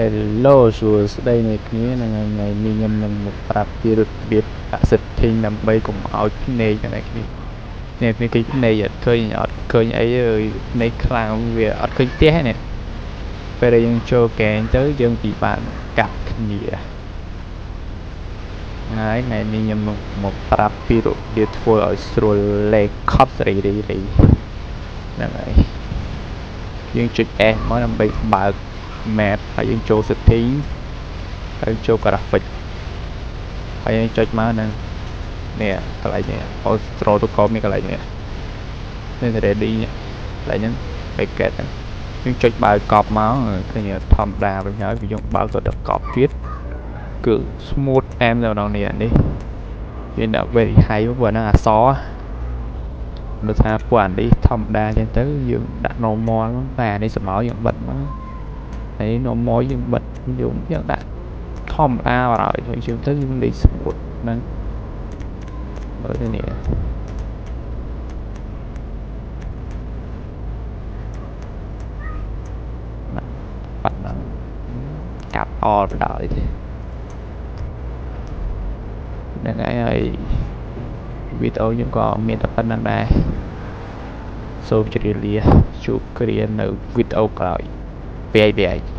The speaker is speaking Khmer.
Hello សួស្តីអ្នកគ្នាហ្នឹងហើយថ្ងៃនេះខ្ញុំនឹងមកប្រាប់ពីរបៀបដាក់ setting ដើម្បីកុំឲ្យភ្នែកអ្នកគ្នាអ្នកគ្នាគេភ្នែកអត់ឃើញអត់ឃើញអីទេភ្នែកខ្លាំងវាអត់ឃើញផ្ទះទេនេះពេលដែលយើងចូលកែងទៅយើងពិបាកកាត់គ្នាហើយថ្ងៃនេះខ្ញុំនឹងមកប្រាប់ពីរបៀបធ្វើឲ្យស្រួលលេខខប់សេរីរីរីហ្នឹងហើយយើងចុច S មកដើម្បីបើក map ហើយយើងចូល setting ហើយចូល graphic ហើយយើងចុចមកហ្នឹងនេះកន្លែងនេះអូ scroll ទៅក្រោមនេះកន្លែងនេះនេះ ready នេះកន្លែងហ្នឹង packet ហ្នឹងយើងចុចបើកកប់មកឃើញធម្មតាវិញហើយវាយើងបើកទៅដល់កប់ទៀតគឺ smooth អែមនៅក្នុងនេះអានេះវាដាក់ very high ព្រោះហ្នឹងអក្សរមើលថាពួកអានេះធម្មតាចឹងទៅយើងដាក់ normal តែអានេះសម្ោយើងបិទមកហើយ normal យើងបិទយើងយើងដាក់ធម្មតាបណ្ដោយហើយយើងទៅយើងលេង smooth ហ្នឹងមើលទៅនេះបាត់ហ្នឹងកាត់អល់បណ្ដោយទេហ្នឹងហើយហើយវីដេអូខ្ញុំក៏មានតែប៉ុណ្្នឹងដែរសូមជម្រាបលាជួបគ្នានៅវីដេអូក្រោយបាយបាយ។